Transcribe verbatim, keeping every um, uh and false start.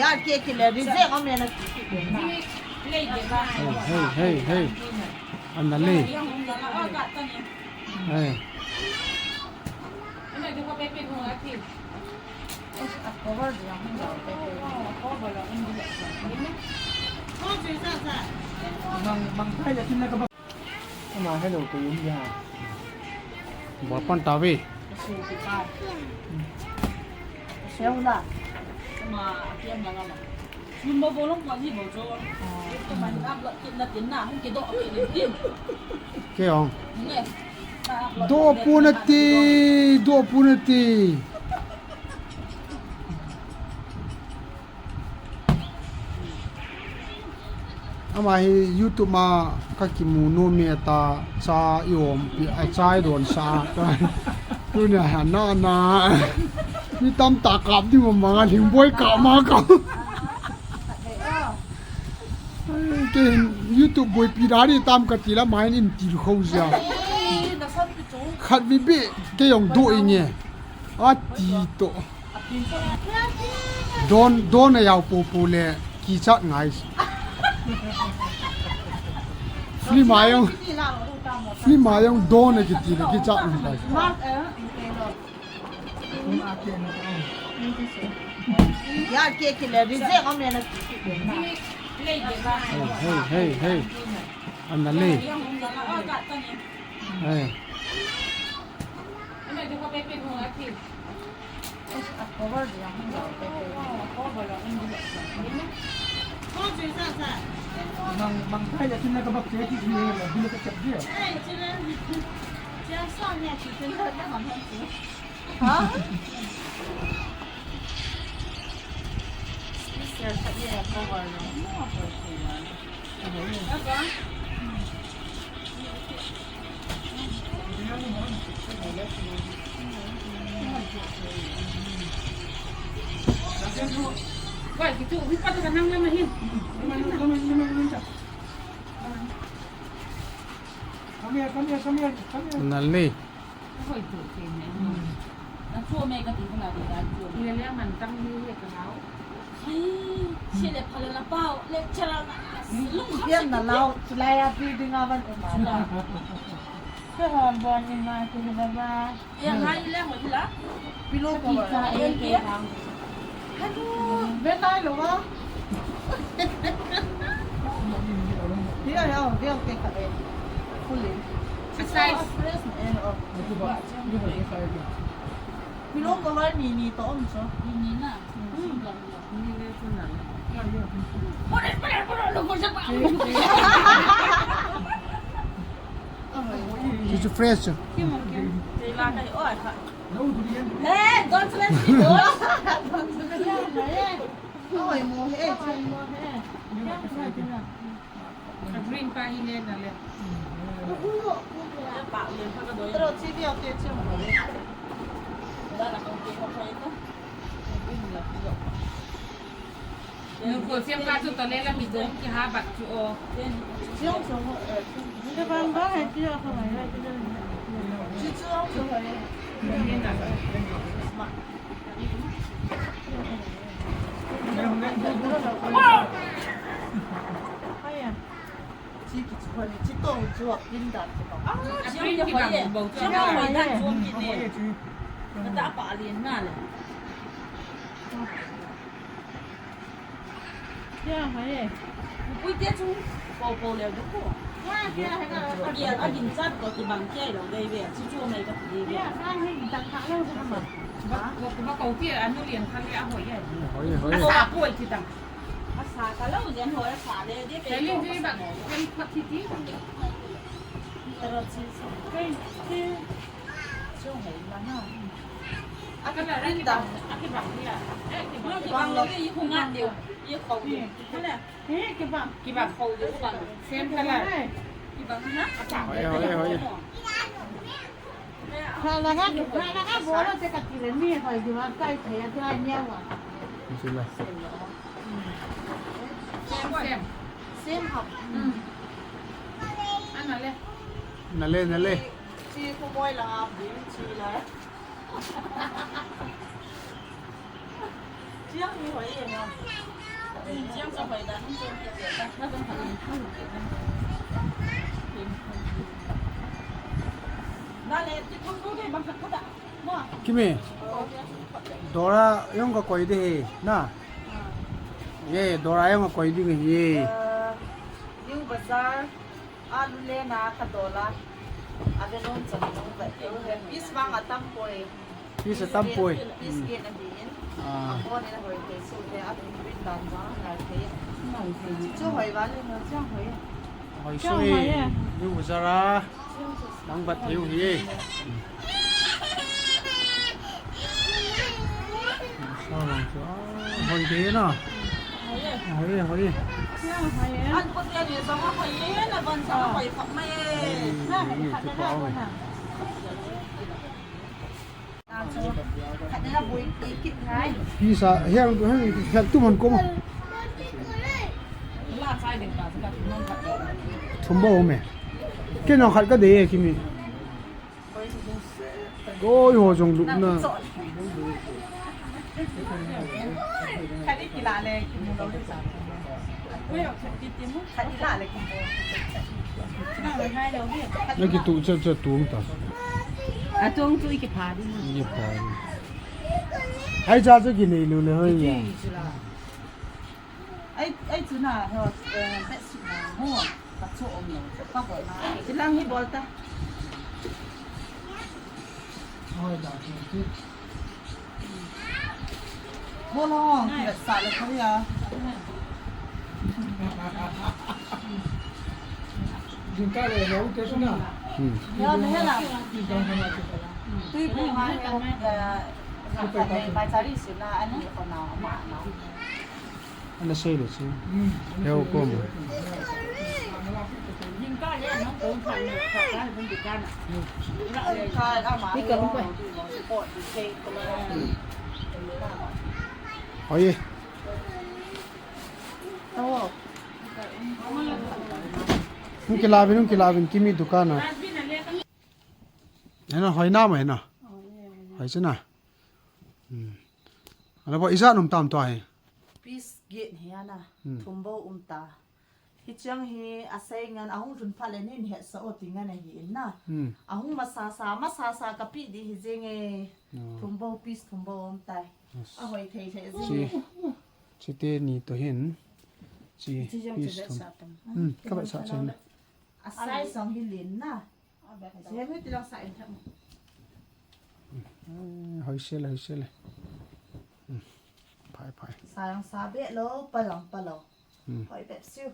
Hey, hey, hey, hey. Ana le. Hey. Ama hello ko yun ya. Bapan tawi. Kasi kita. Kasi wala. Ama, apiam na nga. Sumba bolong pa ni bojo. Ito man upload kit na tin na, hung kido kit na tin. Ke ong. Nge. Do punati, do punati. Ama hi YouTube ma kakimu nom e ta cha i om pi a cha i don sa ta. Tunia ha na na. Mi tamtah kap ding ma nga hing boi kap ma kap. Ke YouTube boipi da ni tam kati la mai in ti kho zia. Khat bi bi ke yong do inge. A ti to. Don, don a yau popo le kichat ngai. Film a yong, film a yong don a kiti le kichat ngai. Ya ke ke le ri je om le na. Hey, hey, hey, hey. Ana le. Hey. Mang, mang thai le tin na ka bak che ti ni la, ni ka chap dia. Ha? Special sa iya cover lo. Wai, kitu, hipa tu kanang lama hin. Come here, come here, come here, come here. Nalni. Hoi tu ke ne. Na chu me ka ti na di da chu. Ile le man tang ni ye ka nau. Hai, si le phala la pau, lecturer na. Lung kham. Yan na lau, chulai a building a van um a. Ke hon bon ni ma ki na ba. Yang hai le mo la. Pillow cover. Hello. Ve nai lo wa. Dia ya, dia ke ka e. Full in. Size. Fresh and of. Pillow cover ni ni to om so. Ni ni na. Hmm. Ni ni tu na. Pore pore pore lo ko sa pa. Chuchu fresh. Hey, don't let me go. Green pa hi le na le. Nungko siam ka chu tole la mi dong ki ha bat chu o. Siam so ho. Te ban ba hai ti a ko mai. Chu chu so ho. Hai ya. Chi ki chu ho ni chi tong chu a pin dan chu. Ah, chi ki ba bo chu. Chi ki ba dan chu ki ne. Ka ta pa lien na le. Kya hai? Pui te chu po po le du ko. Kya, kya hai ka? Kya, a gin chat ko ti bang kya lo dei ve. Chu chu mai ka ti ve. Kya, ka hai dang ka lo sa ma. Ba, ba, ba ko ti a nu lian ka le a hoi ye. Hoi, hoi. A sa poi ti dang. A sa ka lo jen hoi a sa le de pe. Kya le de ba? Kya pa ti ti. Tara chi sa. Kya, kya. Chu hai ma na. A ka la rin da. A ki bang ni a. Eh, ki bang. Ki bang lo ye khu nga de. Ye khu de. Kya le? Eh, kibang. Kibang. Same color. Kibang na. Hoi, hoi, hoi. Hala ka, hala ka bolo te ka tile ni hoi kibang kai thei a tia nia wa. Sila. Same, same. Same hap. Hmm. Ana le. Nale, nale. Chi ko moi la ap din chi la. Kimi, dora jong kakoi ding ahi, na? Ye, dora jong kakoi ding ahi. New Bazar. Alu le na ka dola. Ave nom chan nom ba. Piece vang atam poi. Piece atam poi. Piece, hmm, piece ahin. Ah. Abon in ahoi thei su te, a bun bun dan vang na thei. Chu hoi vale no, chu hoi. Hoi su e. Hoi e. New Bazar a. Nang bat thei u hi e. Hoi de na. Hoi, hoi. Pisa, hiang, hiang, hiang tu man ko ma. Thum bou me. Kei nang khat kadei e, Kimi. Koi ho jong lupna. Na kitu cha cha tum ta. Atong tu ikipha di. Ikipha di. Ai cha cha kinei lu le hoi ya. Ai, ai, chu na, ho, eh, bedsheet na, ho, ka chu om lo, ka ho na. Ilang hi bol ta. Hoi da, chu. Bol ho, ki sa le ko ya. Jingkah le, ya u te su na. Hmm. Ya, le la. Tui ko ma, ya, ya, bai chari su na, ani ko na, ma na. Ana sei le chu. Heu ko ma. Hoi. Hung kila vin, hung kila vin, Kimi dukan a. Hena, hoi na ma hena. Hoi chu na. Hmm. Ana bo ijat um tam tua hi. Piece get hi ana. Hmm. Thum bou um ta. Hicheng hi asei ngan ahung lhun phat le nin hetsah o ti ngan ahi in na. Hmm. Ahung masa sa, masa sa kapi di hi jeng e. Oh. Thum bou piece thum bou um tai. Yes. Ahoi thei thei jeng e. Chi, chi te ni to hin. Chi, chi jong piece thum. Hmm, ka vetsah chen. A size jong hi len na. Hoi sel, hoi sel. Hmm. Phai, phai. Sa jong sa be lo, pa jong pa lo. Hmm. Hoi bep siu.